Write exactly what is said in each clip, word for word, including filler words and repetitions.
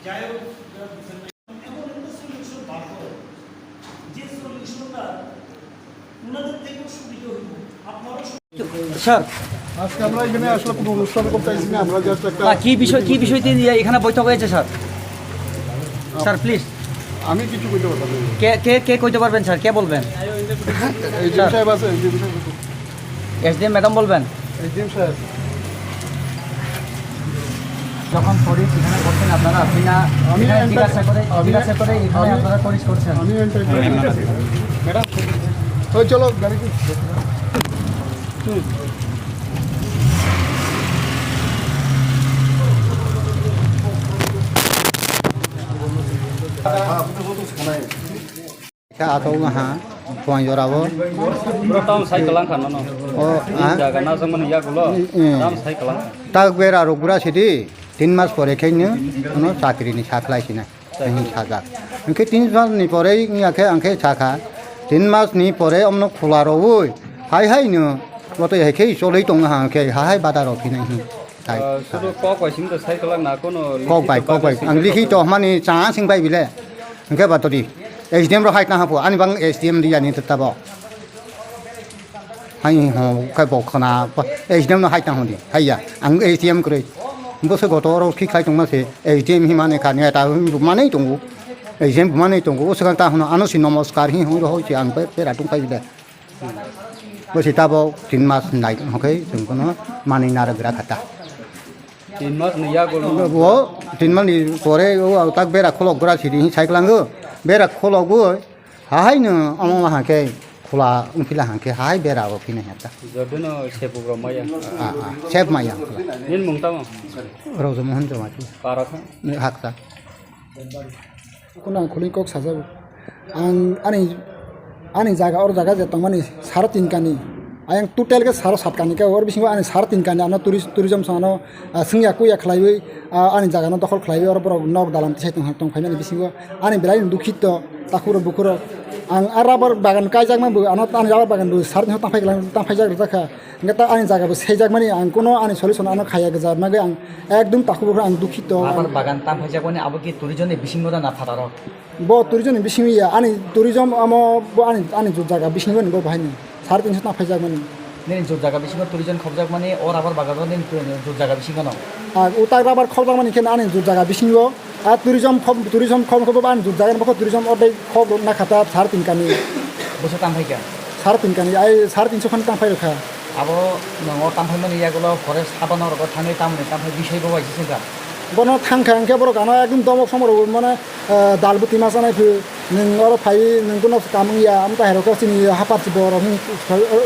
যাই হোক, এমন একটা সলিউশন বার করো, যে সলিউশনটা ওনাদের থেকেও সুবিধা হইব, আপনারও সুবিধা হইব। স্যার। আজকে আমরা এখানে আসলে কোনো অনুষ্ঠান করতে আইছি না, আমরা জাস্ট একটা না, কি বিষয়, কি বিষয় নিয়ে এখানে বৈঠক হয়েছে, স্যার? Sir, please. আমি কিছু কইতে পারতাম না। কে, কে, কে কইতে পারবেন, স্যার? কে বলবেন? SDM sir. সাহেব আছে, এসডিএম সাহেব আছে। এসডিএম ম্যাডাম বলবেন? SDM sir. যখন ফরিদ এখানে করছেন আপনারা, আপনি না আমি এখানে এন্টার-, জিজ্ঞাসা করে, আমি, জিজ্ঞাসা করে এখানে আমি, আপনারা করিস করছেন? আমি এন্টার-, ম্যাডাম, ওই চলো, গাড়ি কি? হুম। Khe achuk ha, phuaing jora o. Bro, tam sai kalang kha nono. O, ha? Jaga na jang mani yagulo. Eh. Tam sai kalang kha. Tak bera rok gura sidi, tin mas pore khe no, ano chakri ni sakhlai sina. Ani sajak. Hingkhe tin mas ni pore wngya khe ang khe sakha, tin mas ni pore omno khula rowui, hai hai no, boto hai khe choloi tong ha, hingkhe hai hai bada rok hinai hin. Hai. Ah, sudu kok bai sing to sai kalang na kono kok bai, likhito kok bai. Ang likhito hmani chang sing bai bile. Hingke ba todi. S D M ro hai tang hapo. Ani bang S D M di ani tabo. Hai ho kai bo khana S D M no hai tang hodi. Hai ya. Ang S D M kroi. Bo se goto ro khi khai tong ma se S D M hi mane kha ne ta bu mane tongo. S D M bu mane tongo. O swkang ta hono ano si namaskar hi ho ro ho si ang pe pe ra tong pai bile. Bo si tabo tin mas nai hokhe chwng kono manwi naro gra khata. Tin mas ni yagulo. Bo tin mas ni pore o tak bera kholok gra sidi hi sai klango. Bera kholok bo ha hai no omo ha khe khula ungphila ha khe ha hai bera o phina hata. Jodono sepu bro maya. A, a, sep maya. Nin mung tamo? Rojo Mohan Jamatia. Para kha? Ni haksa. Kuno ang khulin kok sajago. Ang ani, ani jaga, or jaga je tongmani saro tin kani. Ayang total ke saro sat kani khe, or bisingo ani saro tin kani ano tourist, tourism song ano, ah, swngya kuya khlaiwi, ah, ani jaga no dokhol khlaiwi, oro borok nok dalam tisai tong, tong phaimani bisingo ani belai no dukhito, takhurok bukhurok. Ang a rubber bagan kaijakma bo, ano ani rubber bagan bo saro tin tang phai, tang phaijak rwjakha. Hingke ta ani jaga bo seijakmani ang kuno ani solution ano khaya gwja bagwi ang ekdum takhuk bukhuk ang dukhito. Rubber bagan tamphaijak mani abo ki tourism ni bisingo da na phataro? Bo tourism ni bisingo ya, ani tourism amo bo ani, ani jut jaga bisingo ni bo bahai ni. Sare tinso tamphaijak mani. Nini jut jaga bisingo tourism khobjak mani o rubber bagan o nini jut jaga bisingo no? Ah, utak rubber khobjak mani khe ani jut jaga bisingo. A tourism khom, tourism khom khe bo ani jut jaga ni bokho tourism ordek khok rok na khata sar tin kani. Boso tang phai kha? Sar tin kani, ai sar tinso khan tang phai rokha. Abo nongo tang phai mani yagulo forest habano rogo thangwi tamni tang phai bisai bo bai se sengkha. Bono thang kha hwnkhe borok ano ekdum domok somoro mane, ah, dal bwtwi ma chanai phu nwng oro phai nwng bono kamung ya amta herok chini hapar si borok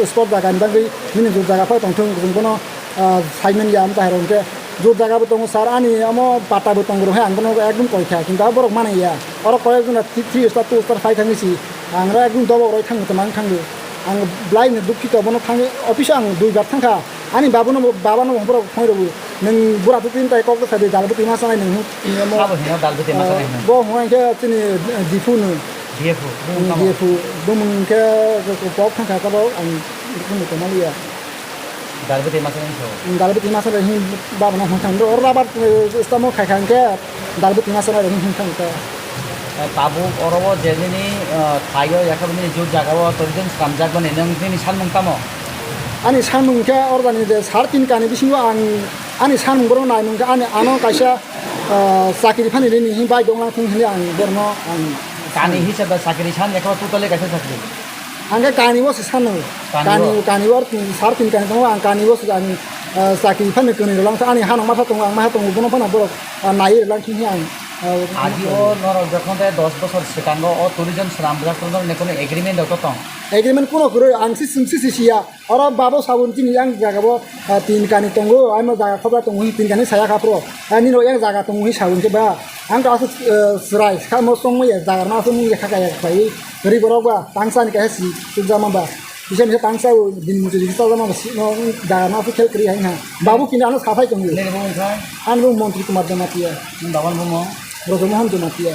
spot jaga ni bagwi nini jut jaga phai tong thung bono, ah, sai man ya amta herok hwnkhe. Jut jaga bo tongo sir, ani omo pata bo tongo rok hai, ang bono ekdum koi kha, kintu abo borok manai ya. Oro koi ek jona three star, two star phai thangwi si, ang oro ekdum dobok roi thangwi tongma wng thangwi. Ang belai no dukhito, bono thangwi office o ang dui bar thang kha. Ani babu no, baba no borok phone rw, nwng bura tu tin tai kok sa de, dal bwtwi ma sanai nwng, nwng omo, sabo hino dal bwtwi ma sanai nwng? Bo hwnka khe chini D F O no. D F O, bumung tamo? D F O, bumung khe kok thang kha, kabo ang tongma liya. Dalbwtwi masa nai tho. Dalbwtwi masa nai hin baba no hin thang do. Oro rubber, eh, stamo khai khai khe dalbwtwi masa nai hin thang ta. Eh, tabuk oro o je nini, eh, thaio yakha nini jut jaga o tourism swnamjak mani nwng nini sanmung tamo? Ani sanmung khe oro jani je sar tin kani bisingo ang ani sanmung borok nai mung khe ani ano kaisa, eh, chakri phani rini hin bai dong lang thung hini ang borno ang. Kani hisab da chakri san yakha totally kaisa chakri. Ang khe kani o se sano. Kani o? Kani, kani o tin, sar tin kani tongo, ang kani o se ang, ah, chakri phano kwnwi rwlang sa, ani hanok masa tongo, ang masa tongo, bono phano borok, ah, naiwi rwlang thung khe ang, ah, aji o norok jokhon tei dos bochor swkango o tourism swnamjak tongmani kono agreement rok tong? Agreement kuno kwrwi, ang se chwng se si ya. Oro babo sabun chini yang jaga bo, ah, tin kani tongo, ano jaga khobra tongo, tin kani saya kha phro. Ah, nini yang jaga tongo hi sabun khe ba. Ang to aswk, eh, chwrai, kha mo chongma ya, jaga ma aswk mung ya kha kaya khlaiwi. Gari borok ba, tangsa ni kaisa si, chukjama ba. Bisa bisa tangsa o, din muchung bisa jama ba, si no, jaga ma aswk khel kwrwi hai na. Babu kini ano saphai tongwi. Nini bumung kha? Ani bumung Montri Kumar Jamatia. Nini baba ni bumung? Brojo Mohan Jamatia.